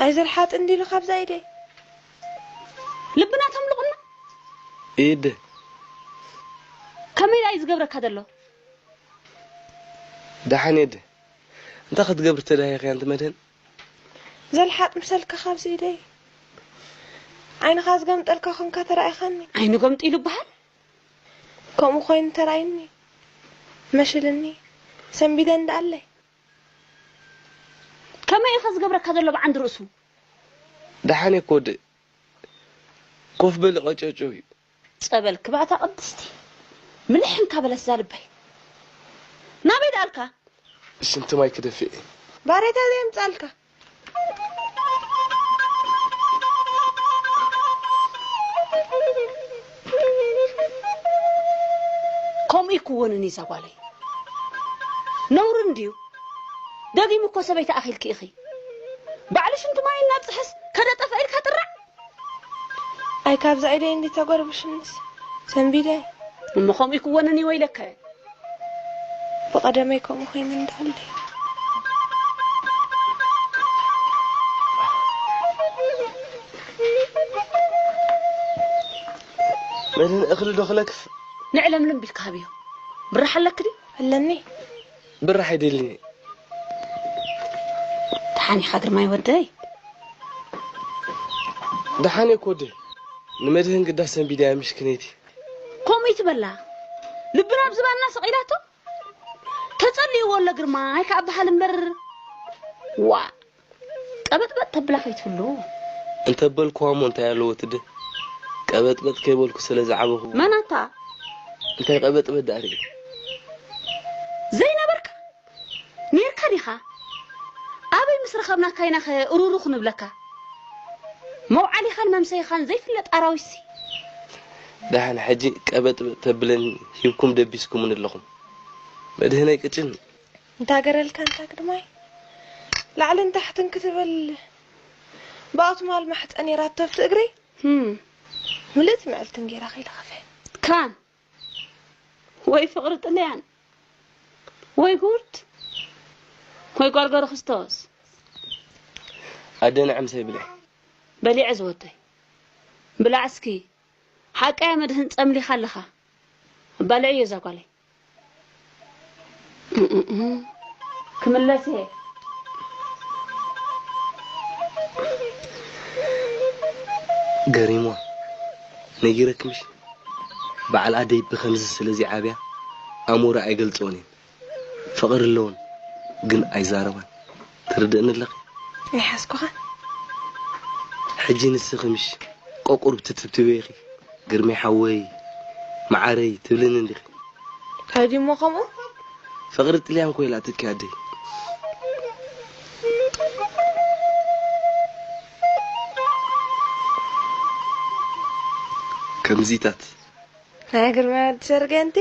ኣይዘልሓጥ እንዲሉ ካብዛ ኢደይ። ልብና ተምልቑና። ኢድ ከመይ ደኣ እዩ ዝገብረካ ዘሎ? ደሓን የደ። እንታይ ክትገብር ተዳሂኽያ ኣንቲ መድህን? ዘልሓጥ ምሰልካ ካብዚ ኢደይ። ዓይንኻ ዝገምጠልካ ኮንካ ተራኢኻኒ። ዓይኑ ገምጢሉ ይበሃል። ከምኡ ኮይኑ ተራኢኒ። መሽልኒ። ሰንቢደ እንዳኣለይ። ከመይ ኢኸ ዝገብረካ ዘሎ ብዓንዲ ርእሱ? ደሓን እኮ ወዲ። ኮፍ በሊ ቀጨጭው እዩ። ጸበል ክባእታ ቅድስቲ ምልሕ እንካ በለት እዛ ልበይ። ናበይ ደኣልካ? ሽንቲ ማይ ክደፍእ እየ። ባሬታ ዘየምጻልካ። ከምኡ ይክወንን እዩ እዛ ጓለይ። ነውሪ እንድዩ። ደጊም እኮ ሰበይቲ ኣኺልኪ ኢኺ። ባዕሉ ሽንቲ ማይ እናብጽሐስ ከደ ጠፍአ ኢልካ ጥራዕ። ኣይ ካብዛ ኢደይ እንዲ ተጎርብሽንስ ሰንቢደ። እሞ ከምኡ ይክወንን እዩ ወይለከ። ብቐደመይ ከምኡ ኮይኑ እንዳልደ። መድህን እኽሊ ዶ ክለክፍ? ንዕለምልም ቢልካ ሃብዮ። ብራሕ ኣለክ ድዩ? ኣለኒ። ብራሕ ኣይደልኒ። ተሓኒኻ ግርማይ ወደይ። ደሓን እኮ ወዲ። ንመድህን ግዳ ሰንቢድያ ምሽክነይቲ። ከምኡ ይትበላ። ልብና ኣብ ዝባንና ሰቒላቶ። ተጸልይዎ ኣሎ ግርማይ ከኣ በሃል እምበር። ዋ ቀበጥበጥ ተብላ ከይትህሉ። እንተ በልኩዋ እሞ እንታይ ኣለዎ ትድህ? ቀበጥበጥ ከይበልኩ ስለ ዝዓበኹ። መናታ እንታይ ቀበጥበጥ ደኣ ርኢ? ዘይነበርካ ኔርካ ዲኻ? ኣበይ ምስ ረኸብናካ ኢናኸ እሩሩ ክንብለካ? መውዓሊኻን መምሰይኻን ዘይፍለጥ ኣራዊትሲ። ደሓን ሕጂ ቀበጥበጥ ተብለኒ ሂብኩም ደቢስኩምን ኣለኹም። መድህነይ ቅጭን። እንታ ገረልካ እንታ ግድማይ ላዕልን ታሕትን ክትብል ብኣትማል ማሕፀን የራቶ ኣብቲ እግሪ ህም፣ ምልእቲ ምዕልትን ገይራ ከይልኸፈ ክራን ወይ ፍቕሪ ጥልያን ወይ ጉድ ወይ ጓርጓሪ ክርስቶስ። ኣደ ንዕምሰይ ብልዒ። በሊዐ ዝወደይ ብላዕ እስኪ። ሓቀያ መድህን ጸምሊኻ ኣለኻ። ባልዕዮ እዛ ጓለይ። ክምለስ እየ። ገሪሞ ነጊረክምሽ በዓል ኣደይ ብኸምዚ ስለ ዘይዓብያ ኣእምሮ ኣይገልጽኦን እየን። ፍቕሪ ኣለወን ግን ኣይዛረባን። ትርድእኒ ኣለኺ? ናይ ሓዝኩኻ ሕጂ ንስኺ ምሽ ቆቁር ብትትብትበ ኢኺ ግርሜ ሓወይ መዓረይ ትብልኒ እንዲኺ። ከይዲ እሞ ከምኡ ፍቕሪ ጥልያን ኮይላ ትኪ ኣደይ። ከምዚታት ናይ ግርማይ ወዲ ሰርገንቲ